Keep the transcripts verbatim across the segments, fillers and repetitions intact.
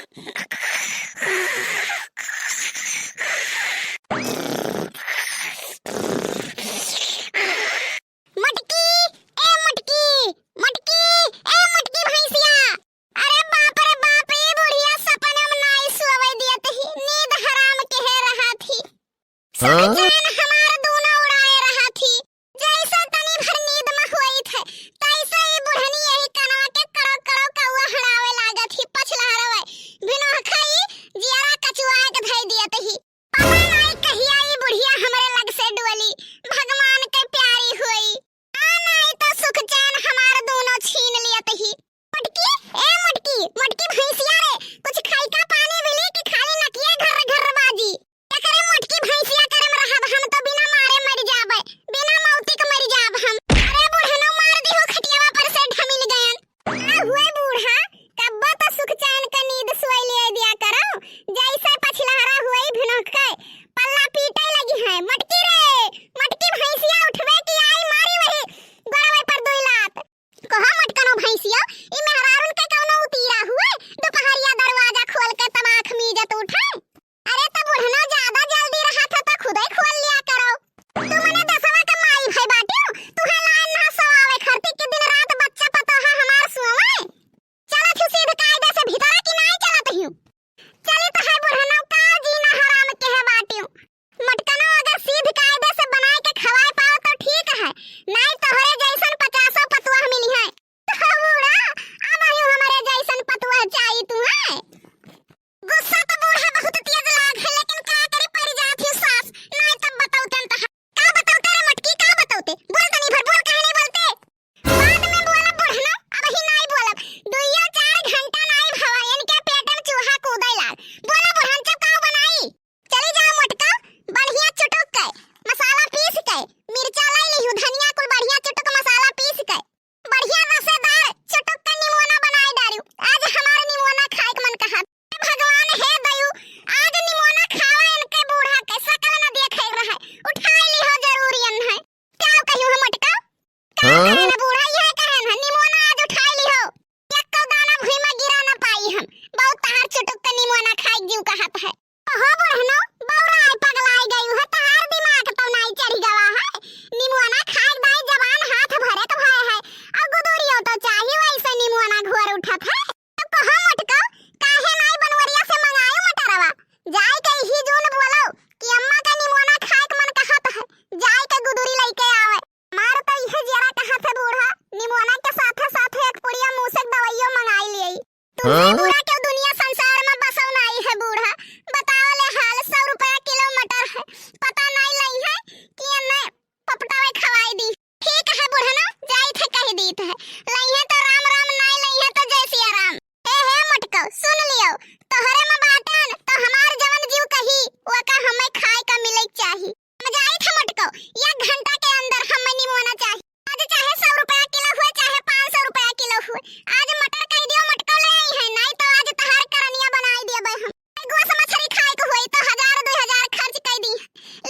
मोटकी, ए मोटकी, मोटकी, ए मोटकी भैंसिया। अरे बाप रे बाप, ई बुढ़िया सपने में नाई सोवे दियत ही, नींद हराम केहे रहत ही। हाँ? सुख चैन हमार दूनो उड़ाए रहत ही। जैसे तनी भर नींद में होइत है, तैसे ई बुढ़नी यही कनवा के कड़ो कड़ो कौआ हड़ावे लागत ही, पछलहरवे। बिनोह खाई जियरा कचुआ के धई दियत ही। पता नाई कहिया ई बुढ़िया हमरे लग से डोली, भगवान के प्यारी होई। आ नाई तो सुख चैन हमार दूनो छीन लियत ही। मोटकी, ए मोटकी, मोटकी भैंसिया रे, कुछ खाई का पानी मिली कि खाली नकिए घर्र घर्र बाजी? एकरे मोटकी भैंसिया करे में रहब, हम तो बिना मारे मर जाबे, बिना मौती के मर जाब हम। अरे बुढ़नो मार दिहो खटियावा पर से ढमिल गयन। आ हुए बूढ़ा, कब्बो तो सुख चैन के नींद सोई लिया दिया करो, जैसे पछिलहरा हुए भिनक के पल्ला पीटे लगी है। मोटकी रे, मोटकी भैंसिया उठबे कि आई मारी वही गोड़वे पर दुई लात। कहो मोटकनो भैंसियो, ई मेहरारून के कौनो उतीरा हुए, दोपहरिया दरवाजा खोल के तमाख मीजत उठे। अरे त बुढ़नो ज्यादा जल्दी रहत ह त खुदे खोल लिया करो। तू मने दसवा के माई भई बाटियो, तुहे लाइन ना सोआवे खरती कि दिन रात बच्चा पतोहा हमार सोवे। चलत हूँ सीध कायदे से भीतरा कि नाई चलत हूँ? चली त है बुढ़नो का जीना हराम केहे बाटियो। मोटकनो अगर सीध कायदे से बनाए के खवाए पाओ तो ठीक है, नाई तोहरे जैसन पचासो पतुआ मिली है। तो बूढ़ा, अब आयु हमरे जैसन पतुआ चाही तू है। गुस्सा तो बूढ़ा बहुत तेज लाग है, लेकिन का करी परि जात ही सास, नाई तब बतौते न तहा। का बतौते रे मोटकी, का बतौते? बोल तनी भर बोल, काहे नहीं बोलते? बाद में बोलब बुढ़नो, अब ही नाई बोलब। दुइया चार घंटा नाई भवा, इनके पेट में चूहा कूदे लाग। बोला बुढ़न, चुप काऊ बनाई। चली जाओ मोटका, बढ़िया चुटुक के मसाला पीस के, मिर्चा लाई लिहू, धनिया कुल बढ़िया चुटुक मसाला पीस के, बढ़िया रसेदार चुटुक के निमोना बनाए डारू। आज हमार निमोना खाए के मन कहत। हे भगवान, हे दयू, आज निमोना खावा इनके बूढ़ा के, सकल न देखे रहे, उठाए लिहो जरूर यन है। का कहियो हम मोटका? का हाँ? कहे ना बूढ़ा, यह कहे ना, निमोना आज उठाए लिहो। एक्को दाना भुई में गिरा न पाई हम। बहुत तहार चुटुक के निमोना खाए जीव कहत है। ओहो बुढ़नो, बौराई पगलाई गई है, तहार दिमाग तो नाई चढ़ी गवा है। निमोना खाए दाई जबान हाथ भरे के भय है। और गुदुरियो तो चाही वैसे निमोना घोर उठत है। तो कहो मोटको, काहे नाई बनवरिया से मंगायो मटरवा? जाए के ही जून बोलो कि अम्मा का निमोना खाए के मन कहत है, जाए के गुदुरी लेके आवे। मार तो इहे जरा कहत है बूढ़ा, निमोना के साथे साथे एक पुड़िया मूसक दवाइयो मंगाई लियई। तुमसे हाँ? बुरा क्यों दुनिया संसार में बसो नाई है बूढ़ा। बताओ ले हाल, सौ रुपया किलो मटर है, पता नाई लई है कि एन्ने पपटावे खवाई दी। ठीक है बुढ़नो, जाई थे कह दी थे, लई है तो राम राम, नाई लई है तो जय सिया राम। ए हे मोटको, सुन लियो, तोहरे में बाटन तो हमार जवन जीव कही, ओका हमें खाए का मिले चाही। हम जाई थे मोटको, एक घंटा के अंदर हमें निमोना चाही। आज चाहे सौ रुपया किलो हुए, चाहे पाँच सौ रुपया किलो हुए, आज मटर कह दियो मोटको ले आई है, नाई तो आज तहार करनिया बनाई दियबे हम। गोस मछरी खाए के होई तो हजार दुई हजार खर्च कई दी,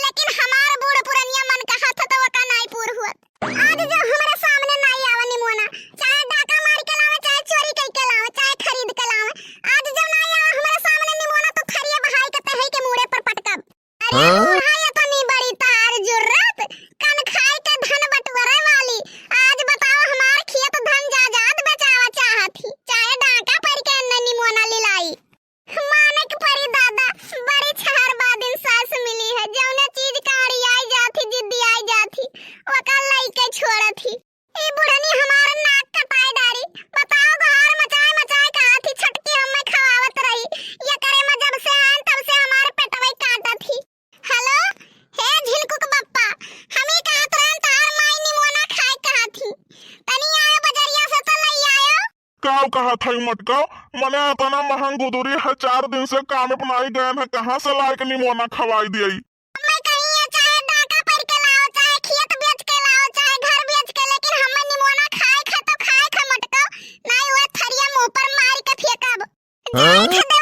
लेकिन हमार बूढ़ पुरनिया मन कहत ह तो ओका नाई पूर हुअत। आज जो हमरे सामने नाई आवा निमोना, चाहे डाका मार के लावे, चाहे चोरी कई के लावे, चाहे खरीद के लावे, आज जो नाई आवा हमरे सामने निमोना तो थरिया बहाई के तहई के मूड़े पर पटकब। अरे हाँ? बूढ़ा, ये तनी बड़ी तार जुर्रत, कन खाए के धन बटोरे वाली। आज बताओ हमार खेत धन जायदाद बेचावा चाहत ही, चाहे डाका पर के न निमोना लिलाई। माने के परी दादा, बड़ी छहर बादिन सास मिली है, जौने चीज का अड़ियाई जात ही, जिद्दियाई जात ही, ओका लइके छोड़त ही। ई बुढ़नी हमार नाक कटाए डारी, बताओ गोहार मचाए मचाए कहत ही, छोटकी हमें खवावत रही, ये करे में जब से आन तब से हमार पेटवई काटत ही। हेलो, हे झिनकुक बप्पा, हम ई कहत रहन तहार माई निमोना खाए कहत ही, तनी आयो बजरिया से तो लई आयो। काव कहत हई मटकाव, मने अतना महंग गुदुरी है, चार दिन से काम पे नाई गयन है, कहाँ से लाइके निमोना खवाई दियई? हमें कहीं ये चाहे डाका पर के लाओ, चाहे खेत बेच के लाओ, चाहे घर बेच के, लेकिन हमें निमोना खाए खा तो खाए खा मटकाव, नाई हुए थरिया मुंह पर मार के फेंकब। हाँ? जाए खा